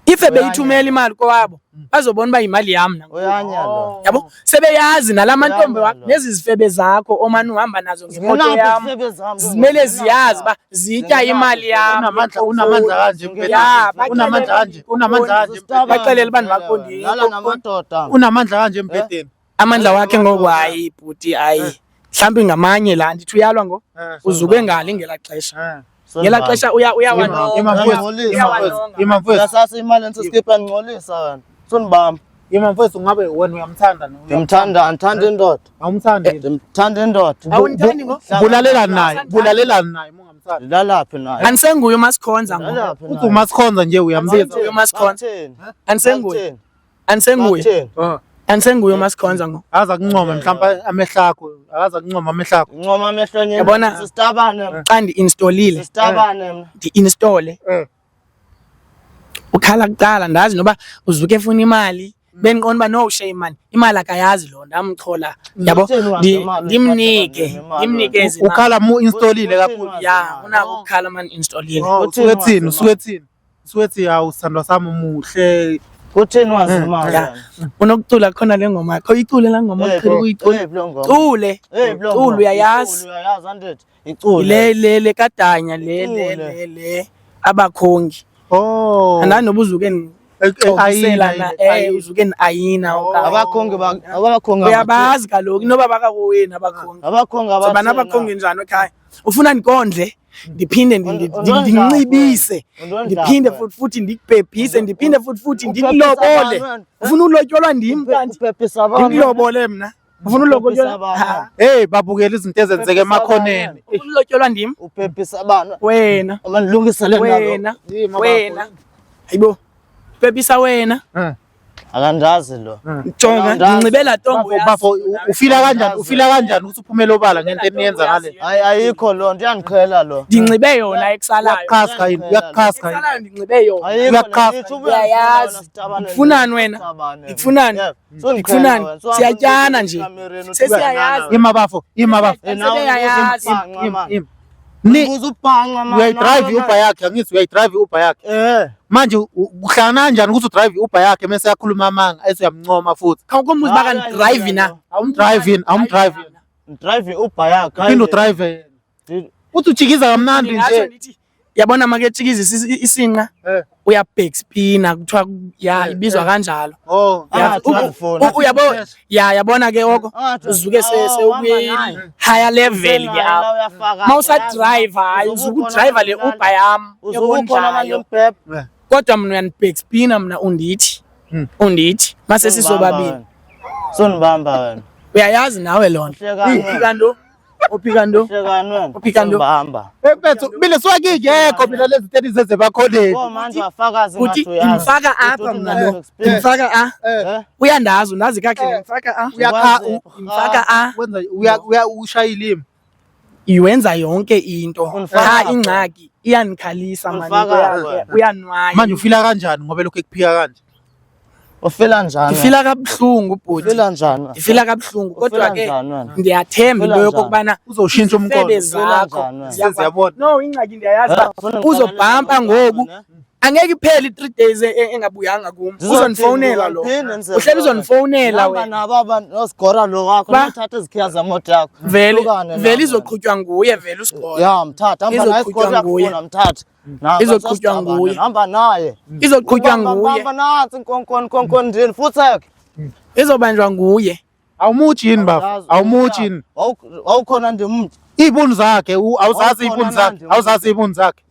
If ebeyithumela imali kowabo, bazobona uba yimali yam nangoku.
Uyanya lo.
Yabo, sebeyazi nala mantombi
Uyanya
wakho
lo.
nezi zifebe zakho omane uhamba nazo ngemoto
Zingenaphi
yam.
izifebe zam?
Zimele ziyazi uba zitya imali yam.
Unamandla unamandla kanje mbhedeni.
Ya,
Unamandla kanje unamandla kanje mbhedeni.
Baxelele uba ndibakhondile.
Lala namadoda.
Unamandla kanje mbhedeni.
Amandla wakhe ngoku hayi bhuti hayi. Mhlawumbi ngamanye la ndithi uyalwa ngo. Uzuke ngali ngelaa xesha. Ngelaa xesha uyawanonga.
Ima mfethu, ima mfethu, ima mfethu.
Uyasasa imali ensiskipha ngcolisa wena. Sundibamba.
Ima mfethu ngabe wena uyamthanda no?
Ndimthanda, andithanda indoda.
Awumthandi.
Ndimthanda indoda.
Awundithandi ngo?
Bulalelani naye, bulalelani naye uma ungamthandi.
Ndilalaphi naye?
Andisenguye uMasikhonza ngoku.
Ndilalaphi
Uthi uMasikhonza nje uyambiza.
Andisenguye uMasikhonza. Andisenguye.
Andisenguye.
Andisenguye. Andisenguye uMasikhonza ngoku.
Akaza kuncoma mhlawumbe amehlo akho, akaza kuncoma amehlo akho.
Ncoma amehlo enye.
Yabona?
Sistabane mna.
Xa ndi-installile,
Sistabane mna.
ndi-installe. Ukhala kuqala ndazi noba uzuke efuna imali. Bendiqonda uba no shame man, imali akayazi loo nto, amchola. Yabo,
Utheni wazi imali?
ndimnike,
Uyithatha imali
ndimnikeze imali.
Ukhala mu installile kakhulu.
Ya, unako ukukhala man installile.
Oh, usuke ethini, usuke ethini? Usuke ethi hawu sithandwa sami umuhle.
Kutheni wazi imali?
Ya. Unokucula khona le ngoma yakho, uyicule laa ngoma oqhele ukuyicula.
Hey, lo ngoma.
Cule,
Hey, lo
cule
ngoma.
uyayazi.
Icule, uyayazi andithi. Icule.
Le le le kadanya le le
Icule.
le le abakhongi.
Oh.
Andani noba uzuke
Ayina,
ndixokisela na
ayina.
uzuke ndiayina okanye.
Abakhongi ba abakhongi.
Uyabazi kaloku inoba bakakowenu abakhongi.
Abakhongi
Soba
abatheni.
nabakhongi njani ekhaya? Ufuna ndikondle, ndiphinde
Undondla
ndinxibise,
wena.
ndiphinde
Undondla
futhi futhi ndikubhebhise, ndiphinde futhi futhi
Ubhebhisa
ndikulobole.
abantu wena.
Ufuna ulotyolwa ndim kanti?
Uphephisa abantu.
Ndikulobole mna. Ufuna ulotyolwa?
Uphephisa abantu.
Ha.
Hey babukela izinto ezenzeka emakhoneni.
Ufuna ulotyolwa ndim?
Uphephisa abantu.
Wena,
Mandilungisele nalo.
wena, wena. Hayibo. Phephisa wena.
Akandazi lo.
Jonga, ndinxibe laa tongo.
Bafo, bafo, ufila kanjani? Ufila kanjani ukuthi uphumele obala ngento eniyenza ngale?
Hayi, ayikho loo nto, uyandiqhela lo.
Ndinxibe yona ekusalayo.
Uyaqhaska yini? Uyaqhaska yini?
Eksalayo ndinxibe yona.
Ayikho
Uyaqhasa.
le nto, ubuya
Uyayazi.
wena, sitabane
Ndikufunani wena?
sitabane.
Ndikufunani?
Yeah, sundiqhela
Ndikufunani?
wena, suhambe
Siyatyana
ubuye
nje.
ekamereni, uthi
Sesiyayazi.
uyanana.
Ima bafo, ima bafo.
Eh, nawe
Sebeyayazi.
uzibhanqa,
Im,
man.
im. Ni
Uzubhanqa, man.
uyayidrive
Nawe,
i-Uber
man.
yakhe, angithi uyayidrive i-Uber yakhe.
Eh.
Manje kuhlangana kanjani ukuthi udrive i-Uber yakhe mese yakhuluma amanga ese uyamncoma futhi?
Khawukumbuza uba kandidrayivi na.
Awumdrive yini? Awumdrive yini?
Drive i-Uber yakhe.
Uphinde udrive yena. Uthi ujikiza kamnandi
Ndingatsho
nje.
ndithi yabona maketshikiza isinqa
Eh.
uyabackspina kuthiwa ya ibizwa kanjalo.
Oh.
Ya,
Ah, uyazifuna.
uyabo ya yabona ke oko
Ah,
uzuke
oh,
sewukuyi
uhamba naye.
higher level ke apho. Mawusadrayiva hayi uzuke udrayiva le Uber yam
Uzukukhona manje
ebondlayo.
umbhebhe.
Kodwa mna uyandibackspina mna undithi. Undithi mase sisobabili.
Sunibamba wena.
Uyayazi nawe loo nto.
Uhlekani wena.
Uphika nto? Uphika nto?
Uhlekani wena.
Uphika nto?
Sunibamba.
Eh mfethu, mina suke ngingekho mina lezi zinto enizenze ebakhoneni.
Oh manje wafakaza
Uthi
ngathi uyazi.
ndimfaka apha
Uthi
mna lo.
unayo
Ndimfaka a.
Eh.
Uyandazi undazi kakuhle ndimfaka a.
Uyakha
Ndimfaka a.
wenza uya uya ushaya ilimi.
Iwenza yonke into.
Undifaka
Qha
apha.
ingxaki iyandikhalisa mani into
Undifaka
yakhe.
apha.
Uyanwaya.
Manje ufila kanjani ngoba lokho ekuphika kanje?
Ufila njani?
Ndifila kabuhlungu bhuti.
Ufila njani?
Ndifila kabuhlungu kodwa
Ufila
ke
njani wena?
ndiyathemba into
Ufila
yokokubana
Uzoshintsha umqondo.
izifebe zakho
Ufila njani wena?
Seziyabona.
No, ingxaki ndiyayazi uba
Eh, ufuna
uzobhampa
ngixolele
ngoku.
ne?
Angeke iphele i-3 days engabuyanga kum.
Ndizothini
Uzondifowunela
kuwe?
lo.
Phinde ndise-
Uhleli uzondifowunela
Hamba
wena.
nabo aba nosigora lo wakho
Ba-
nothatha izikhiya zemoto yakho.
Vele
Hlukane
vele
nabo.
izoqhutywa nguye vele usigora.
Ya mthatha hamba naye
Izoqhutywa
isigora
nguye.
uyakufuna mthatha. Namba,
Izoqhutywa
sasitabane,
nguye.
Hamba naye.
Izoqhutywa
Bamba,
nguye.
Bamba nansi inkonkoni nkonkoni ndini futheke.
Izobanjwa nguye.
Awumutshi yini bafo? Awumutshi yini?
Wawukhona ndimntu.
Iy'bunu zakhe, awuzazi iy'bunu
Wawukhona
zakhe,
nandi.
awuzazi iy'bunu zakhe.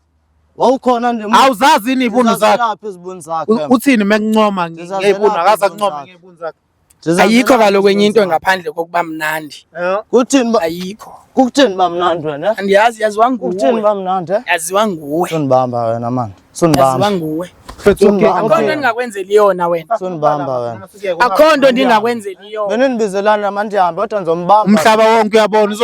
Wawukhona ndimntu.
Awuzazi yini iy'bunu zakhe?
Ndizazelaphi izibunu zakhe?
Uthini mekuncoma
Ndizazelaphi
ngey'bunu akaze
izibunu
akuncome
zakhe?
ngey'bunu zakhe.
Ndizazelaphi
Ayikho kaloku enye into
izibunu zakhe?
ngaphandle kokuba mnandi.
Kuthini ba
Ayikho.
kukuthini ba mnandi wena?
Andiyazi yaziwa
Kukuthini
nguwe.
ba mnandi? eh?
Yaziwa nguwe.
Sunibamba wena man.
Yaziwa
Sunibamba.
nguwe.
Mfethu, okay,
Sunibamba.
Akho nto
okay.
ndingakwenzeli yona wena.
Sunibamba wena.
Akho nto ndingakwenzeli yona.
Benindibizelana manje ndihambe kodwa ndizombamba.
Umhlaba wonke uyabona,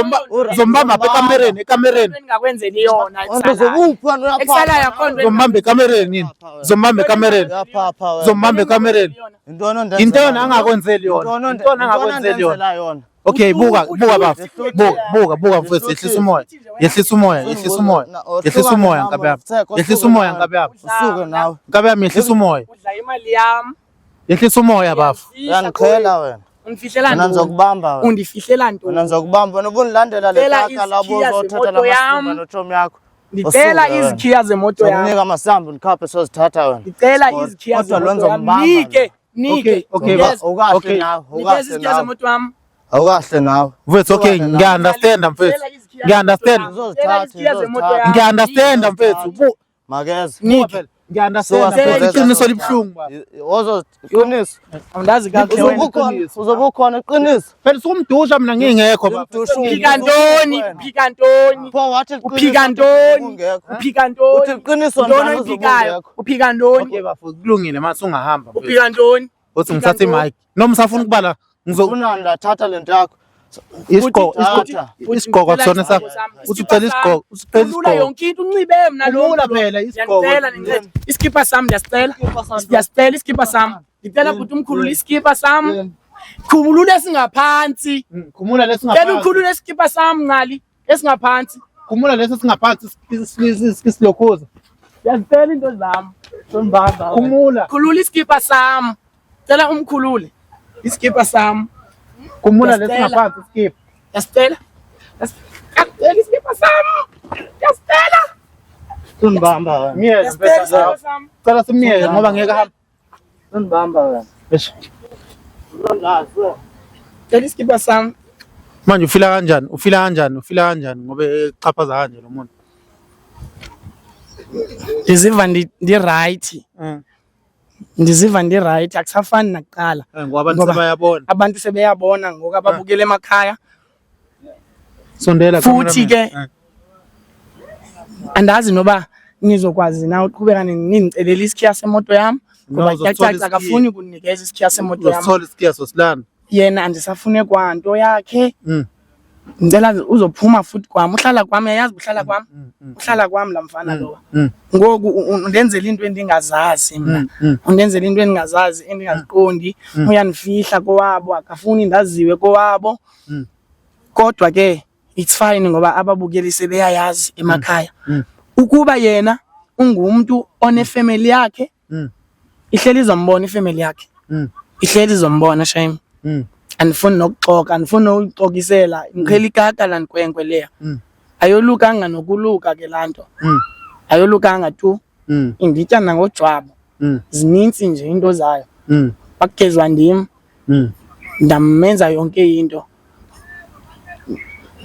uzombamba apha ekamereni, ekamereni.
Into endingakwenzeli yona
Wena
eksalayo.
uzobuphi wena uyaphapha.
Eksalayo akho nto
Uzombamba ekamereni yini? Uzombamba ekamereni.
Uyaphapha wena.
Uzombamba ekamereni.
Intoni ondenzela
Into yona
yona?
angakwenzeli yona.
Intoni
Into yona angakwenzeli yona.
ondenzela yona?
Okay, buka, buka bafo. Buka, buka, buka mfethu, yehlisa umoya. Yehlisa umoya, yehlisa umoya. Yehlisa umoya nkabi yami. Yehlisa umoya nkabi yami.
Usuke nawe.
Nkabi yami yehlisa umoya.
Udla imali yam.
Yehlisa umoya bafo.
Uyandiqhela wena.
Undifihlela
Wena
ntoni?
ndizokubamba wena.
Undifihlela
Wena
ntoni?
ndizokubamba wena ubundilandela le
Ndicela
kaka labo
izikhiya
uzothatha
zemoto
la
yam.
masimba notshomi yakho.
Ndicela
Usuke wena.
izikhiya zemoto yam.
Ndizokunika amasambu ndikhaphe sozithatha wena.
Ndicela
Kodwa-
izikhiya
kodwa lo
zemoto yam.
ndizombamba
Nike, nike.
Okay, okay,
Yes.
Awukahle
Okay.
nawe,
Nikeza
awukahle
izikhiya
nawe.
zemoto yam.
Awukahle nawe.
Mfethu, okay,
Usuke nawe.
ngiya-understand mfethu.
Ndicela izikhiya
Ngiya-understand.
zemoto yam. Ndicela izikhiya zemoto yam.
Ngiya-understand mfethu.
Makeze.
Nike.
Ngiya-understand
Suka,
mfethu.
suka.
Iqiniso libuhlungu baba.
Ozoqinisa.
Awundazi kakuhle wena.
Uzobe ukhona, uzobe ukhona iqiniso.
Phela sukumdusha mina ngingekho baba.
Umdusha
Uphika ntoni? Uphika ntoni?
Pho wathi iqiniso
Uphika ntoni?
ungekho.
Uphika ntoni?
Uthi iqiniso
Ntoni
njani uzobe
oyiphikayo?
ungekho?
Uphika ntoni?
Okay bafo, kulungile mase ungahamba mfethu.
Uphika ntoni?
Uthi ngithathe imic. Noma usafuna ukubala ngizo
Unani la thatha lento yakho.
isigqoko
Thatha.
isigqoko akusona sakho. Uthi ucela isigqoko, uthi ucela
Khulula
isigqoko.
yonke into unxibe mna lo.
Khumula phela isigqoko.
Ndiyacela ndincede. Iskipa sam ndiyasicela. Ndiyasicela iskipa sam. Ndicela bhuti umkhulule iskipa sam. Khulula esingaphantsi.
Khumula
Cela
lesingaphansi.
ukhulule iskipa sam ncali esingaphantsi.
Khumula leso singaphansi silokhuza.
Ndiyazicela into zam.
Khumula.
Khulula iskipa sam. Cela umkhulule. Iskipa sam.
Khumula
Ndiyasicela.
lesingaphansi skip.
Ndiyasicela. Ndiyasicela iskipa sam. Ndiyasicela.
Sunibamba wena.
Myeke
Ndiyasicela
mfethu.
iskipa sam.
Cela simyeke ngoba ngeke ahambe.
Sunibamba wena.
Eish.
Cela iskipa sam.
Manje ufila kanjani? Ufila kanjani? Ufila kanjani ngoba exhaphaza kanje lo muntu?
Ndiziva ndi-right. Ndiziva ndi-right akusafani nakuqala.
Ngoba abantu
Ngoba-
sebayabona.
Abantu sebeyabona ngoku ababukela emakhaya.
Sondela
Futhi
cameraman.
ke andazi noba nizokwazi na uqhubeka nindicelele isikhiya semoto yam Ngoba
uzosithola
kuyacaca
isikhiya.
akafuni kundinikeza isikhiya semoto yam.
Uzosithola isikhiya sosilanda.
Yena andisafune kwanto yakhe. Ndicela uzophuma futhi kwam. Uhlala kwam, uyayazi uba uhlala kwam? Uhlala kwam laa mfana lowa. Ngoku undenzela into endingazazi mna. Undenzela into endingazazi, endingaziqondi. Uyandifihla kowabo, akafuni ndaziwe kowabo. Kodwa ke it's fine ngoba ababukeli sebeyayazi emakhaya. Ukuba yena ungumntu onefemeli yakhe, ihleli izombona ifemeli yakhe. Ihleli izombona shame. Andifuni nokuxoka, andifuni nokuxokisela. Ngiqhela ikaka laa nkwenkwe leya. Ayolukanga nokuluka ke laa nto. Ayolukanga tu. Inditya nangojwabo. Zinintsi nje into zayo. Wakugezwa ndim. Ndamenza yonke into.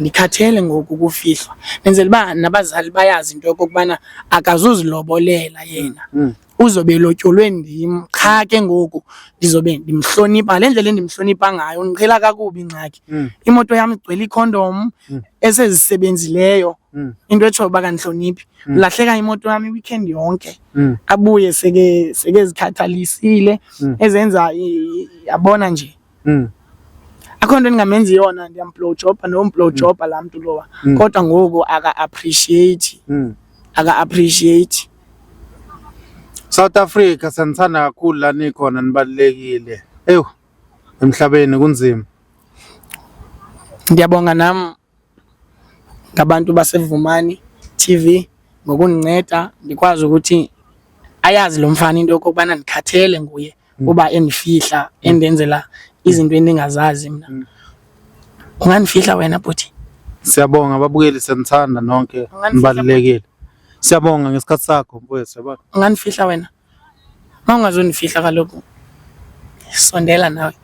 Ndikhathele ngoku kufihlwa. Ndenzela uba nabazali bayazi into yokokubana akazuzilobolela yena. Uzobe elotyolwe ndim. Qha ke ngoku ndizobe ndimhlonipha ngale ndlela endimhlonipha ngayo. Undiqhela kakubi ingxaki. Imoto yam igcwele iikhondom esezisebenzileyo. Into etshoyo uba kandihloniphi. Ulahleka imoto yam i-weekend yonke. Abuye seke sekezikhathalisile ezenza yabona nje. Akho nto endingamenzi yona, ndiyamblowjobha nomblowjobha laa mntu lowa. Kodwa ngoku aka-appreciate. Aka-appreciate.
South Africa sanithanda kakhulu la nikhona nibalulekile. Ewu emhlabeni kunzima.
Ndiyabonga nam ngabantu baseVumani TV ngokundinceda ndikwazi ukuthi ayazi lo mfana into yokokubana ndikhathele nguye uba endifihla endenzela izinto endingazazi mna. Ungandifihla wena bhuti?
Siyabonga ababukeli sanithanda nonke
Ungandifihla
nibalulekile. Siyabonga ngesikhathi sakho mfowethu yabona.
Ungandifihla wena? Uma ungazondifihla kaloku sondela nawe.